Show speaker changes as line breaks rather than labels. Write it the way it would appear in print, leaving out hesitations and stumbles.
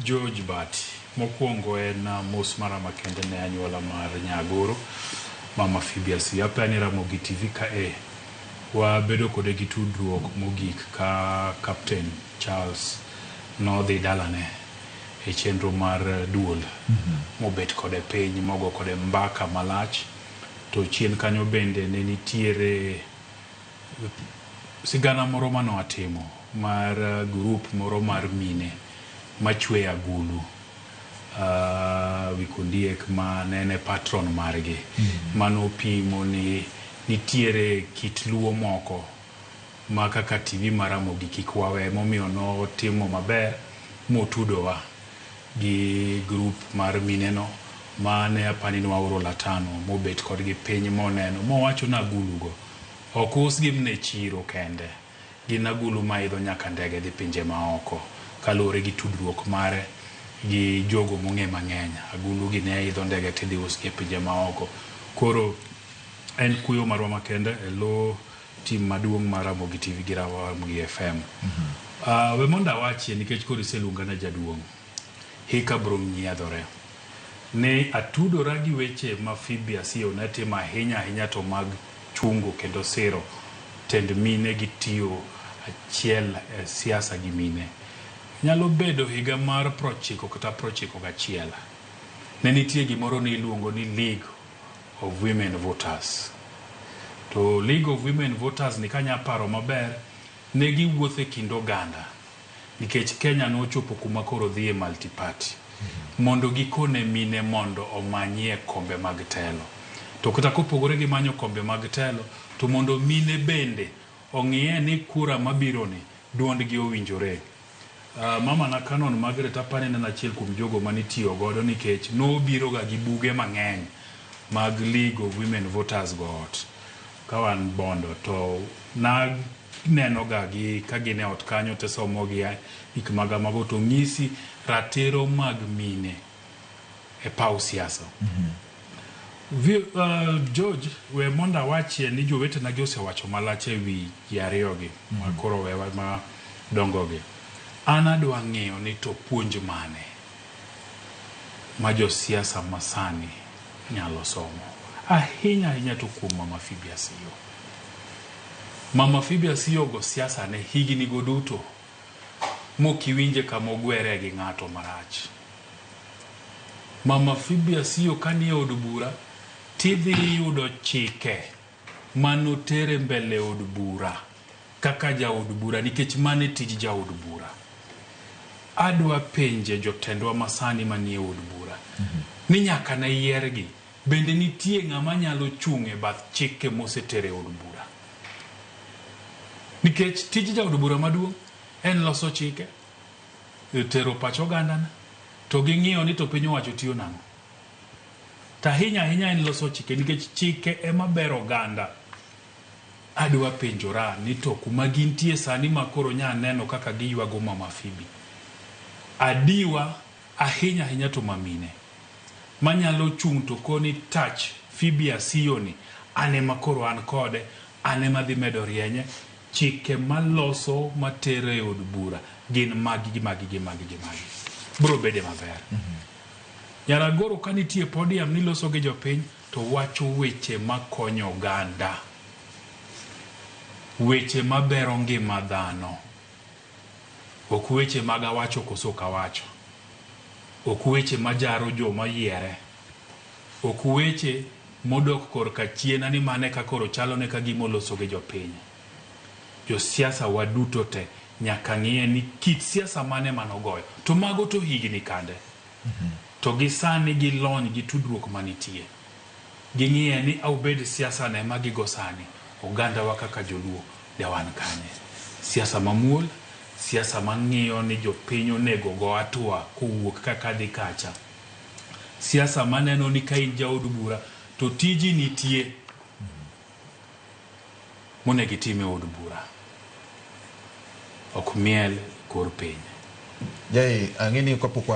George Bati. Mokwongo en mos mara makende ne anyuola mar Nyagoro, Mama Phoebe Asiyo. Apani ni Ramogi TV ka e wabedo kode gi tudruok mogik ka Captain Charles nodhi dalane e chenro mar duol mobet kode piny mogo kode mbaka malach. To chien kanyo bende ne nitiere sigana moro mane watimo mar group moro mar mine machweyo agulu Wikondiek ma ne en e patron margi manopimo ni nitiere kit luo moko ma kaka TV mar Ramogi kik wawe momiyo notimo maber motudowa gi group mar mine no mane apani ni waoro Latano mobet kodgi piny moneno mowacho ni agulu go ok usgi mana e chiro kende. Gin agulu ma idho nyaka ndege dhi pinje maoko kaluwore gi tudruok mare gi jogo mong'e mang'eny. Agulu gi ne idho ndege tidhi usgi e pinje maoko. Koro en kuyo marwa makende e lo tim maduong' mar Ramogi TV gi Ramogi FM. We mondo awachie nikech koro iseluonga na jaduong'. Hika bro nyiedhore. Ne atudora gi weche ma Phoebe Asiyo ne timo ahinya ahinya to mag chungo kendo siro tend mine gi tiyo achiel e siasa gi mine. Nyalo bedo higa mar 90 kata 91. Ne nitie gimoro ni iluongo ni League of Women Voters. To League of Women Voters ni kanya paro maber, ne giwuotho e kind oganda nikech Kenya nochopo kuma koro dhi e multi-party mondo gikone mine mondo omanyie kombe mag telo. To kata kopogore gi manyo kombe mag telo, to mondo mine bende ong'iye ni kura mabiro ni duondgi owinjore. Mama na Canon Margaret apani ne en achiel kuom jogo mane itiyo godo nikech nobiro ga gi buge mang'eny mag League of Women Voters go ot ka wan Bondo to naneno ga gi ka gin e ot kanyo tisomo gi gik maga mago to ng'isi ratiro mag mine e paw siasa. George, we mondo awachie ni jowetena gi osewacho malach e wi ji ariyogi ma koro wewa ma dongogi. An adwa ng'eyo ni to puonj mane ma josiasa masani nyalo somo. Ahinya ahinya to kuom Mama Phoebe Asiyo. Mama Phoebe Asiyo go siasa ne higni go duto mokiwinje kama ogwere gi ng'ato marach. Mama Phoebe Asiyo kanie od bura tidhi yudo chike manotere mbele od bura kaka jaod bura nikech mano e tij jaod bura. Adwa penje jotendwa masani manie od bura ni nyaka ne yiergi bende nitie ng'ama nyalo chung' e bath chike mosetere od bura. Nikech tij jaod bura maduong' en loso chike, tero pach ogandana to ging'iyo ni to piny owacho tiyo nang'o. To ahinya ahinya en loso chike nikech chike ema bero oganda. Adwa penjora ni to kuma gintie sani ma koro nya neno kaka giywago Mama Phoebe. Adiwa ahinya ahinya to mamine manyalo chung' to koni touch Phoebe Asiyo ni an ema koro an kode, an ema dhi medo rienye, chike maloso matero e od bura gin magi gi magi gi magi gi magi. Bro bede maber. Nyaragoro ka nitie podium niloso gi jopiny to wacho weche makonyo oganda. Weche mabero ngima dhano. Ok weche mag awacho koso ok awacho. Ok weche majaro joma oyiere. Ok weche modok korka chiena ni mane ka koro chalone ka gima oloso gi jopiny. Josiasa waduto te nyaka ng'iye ni kit siasa mane manogoyo. To mago to higni kande. To gi sani gi lony gi tudruok manitie. Ging'iye ni aubed siasa ne ma gigo sani, ogandawa kaka joluo de wan kanye. Siasa mamuol, siasa mang'iyo ni jopiny onego go hatua kowuok ka kadhi kacha. Siasa maneno ni ka in jaod bura to tiji nitie monego itim e od bura. Ok miel kor piny.
Jai, ang'e ni kapok